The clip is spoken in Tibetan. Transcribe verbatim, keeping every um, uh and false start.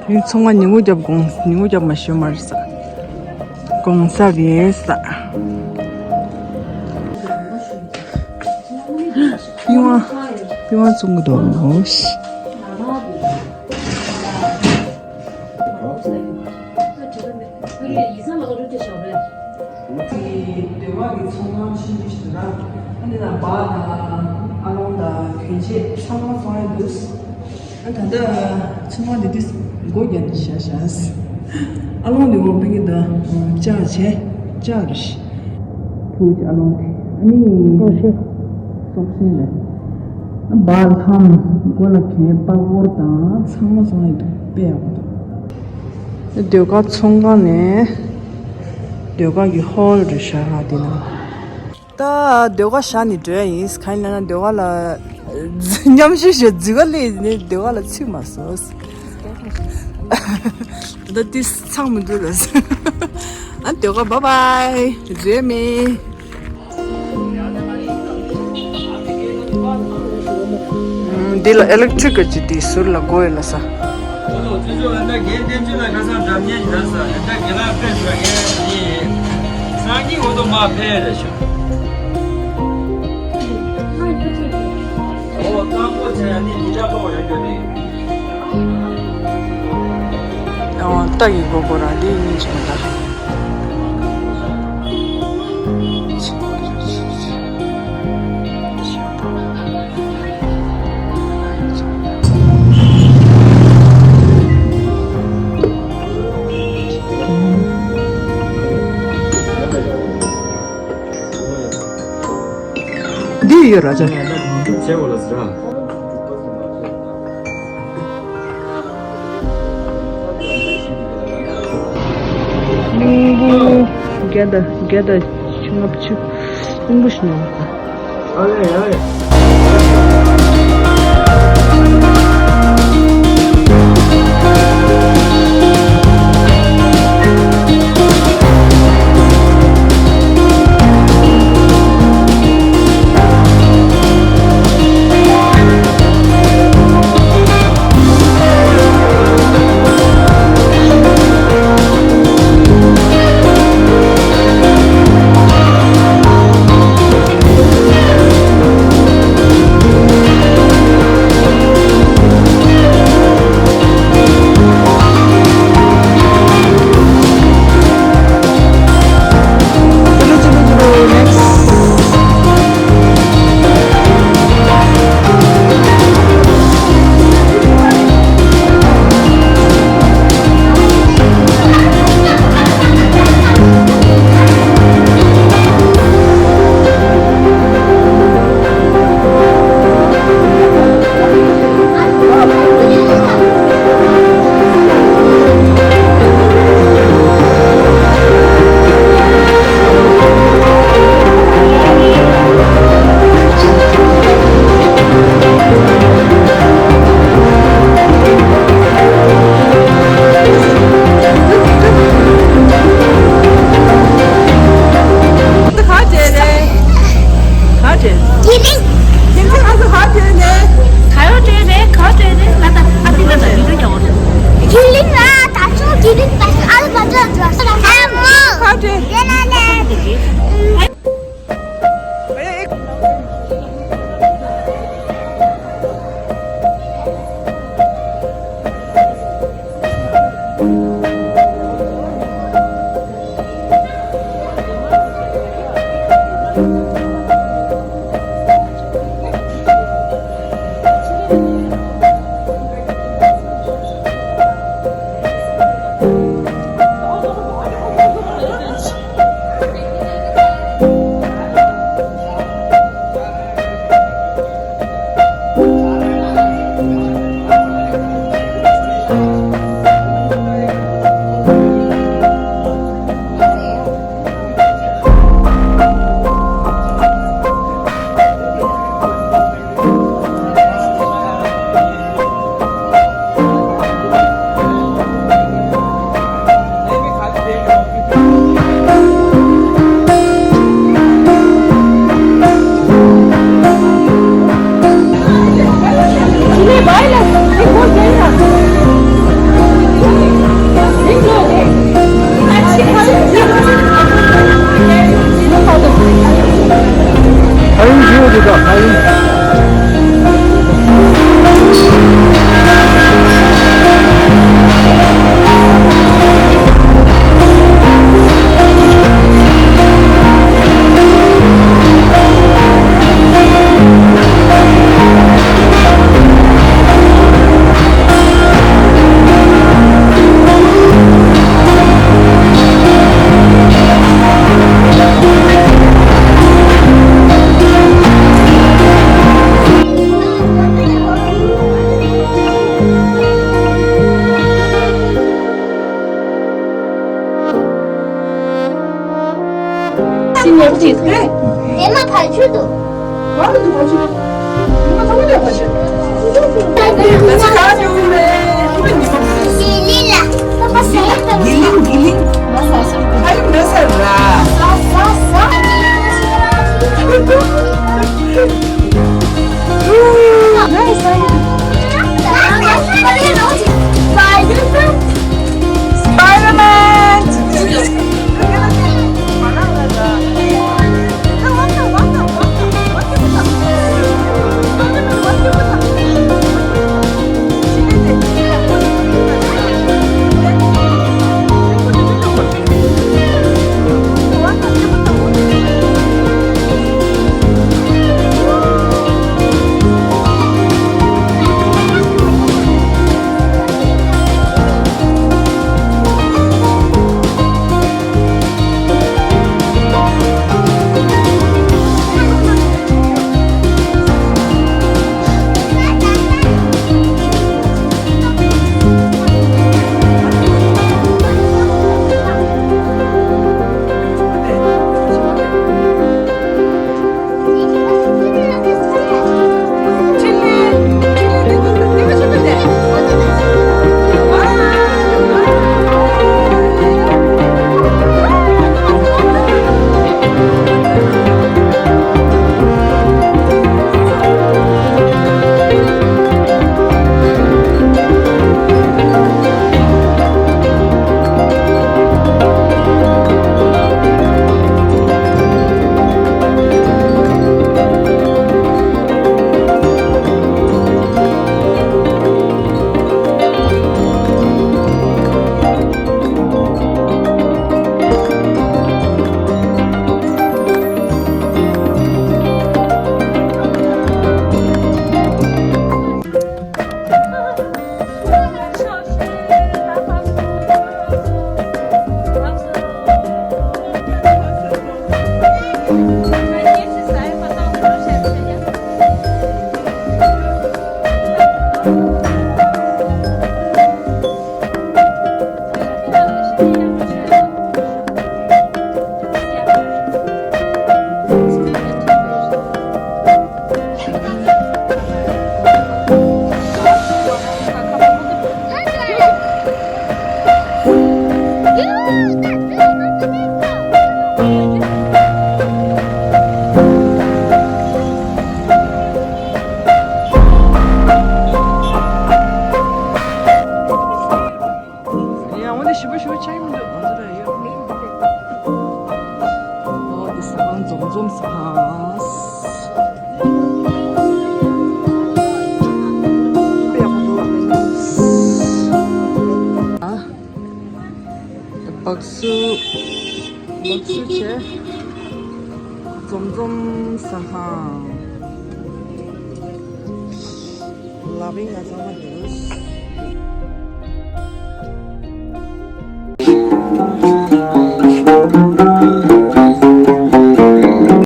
དེ་ཚོང་ཁང་ཉིན་གུང་རྒྱབ་དགོང་ཉིན་གུང་རྒྱབ་མ་ཞོན་མ་རེད་ས། དགོང་ས་རེད་ས། པི་ཝང་པི་ཝང་བཙོང་གི་འདུག་དེ་ཟློས་གར་གྱི་ཚོང་ཁང་ཆེན་པོ་ཞིག་འདུག་ན། ཨ་ནི་ལ་སྦག་དང་ཨ་ལོང་དང་གྱོན་ཆས་ཚང་མ་ཚོང་ཡ་འདུག་ཨ་ད་ལྟ་ཚོང་ཁང་འདི་དུས་སྒོ་རྒྱབ་ནས་བཞག་བཞག་ཨ་ལོང་འདི་འོང་པའི་གི་ད་ལྕགས་བྱས་ལྕགས་རེད། ཕུག་གི་ཨ་ལོང་དེ་ཨ་ནི་སོག་ཤིང་སོག་ཤིང་རེད། ཨ་སྦག་ལྷམ་མགོ་ལ་གྱོན་པགས་ཀོར་དང་ཚང་མ་ཚོང་ཡ་འདུག་དཔེ་ཡག་པོ་འདུག་ཟློས་གར་ཚོང་ཁང་ནས་ཟློས་གར་གྱི་ཧོལ་རེད་ཤག་ཧ་དེ་ན། ད་ཟློས་གར་བཞག་ནས་འགྲོ་ཡ་ཡིན། གང་ཡིན་ལབ་ན་ཟློས་གར་ལ་མཉམ་ཞུགས་བྱས་རྫི་ག་ལས་ནས་ཟློས་གར་ལ་ཚུད་མ་སོང་། ད་དེ་ཚང་མི་འདུག་ལ། ཨ་ཟློས་གར་བཱའི་བཱའི་བཟོས་མེད། འདི་ལ་ཨི་ལེག་ཊི་རིག་གི་ཅིག་དེ་ཟུར་ལ་སྒོ་ཡོད་ལ་ས། ཨོ་རྟ་གི་སྒོ་སྒོ་ར་འདི་གཉིས་ཅིག་མ་ད། འདི་ཡོད་ར་ཅག་རླུང་བུ་བརྒྱ་དང་བརྒྱ་དང་ལྔ་བཅུ། རླུང་བུ་ཞིག་ནང་། སྦག་སུ། སྦག་སུ་བྱས། འཛོམས་འཛོམས་ཟ་ཧང་། ལབ་ཡིན་ང་ཚང་མ་འདུག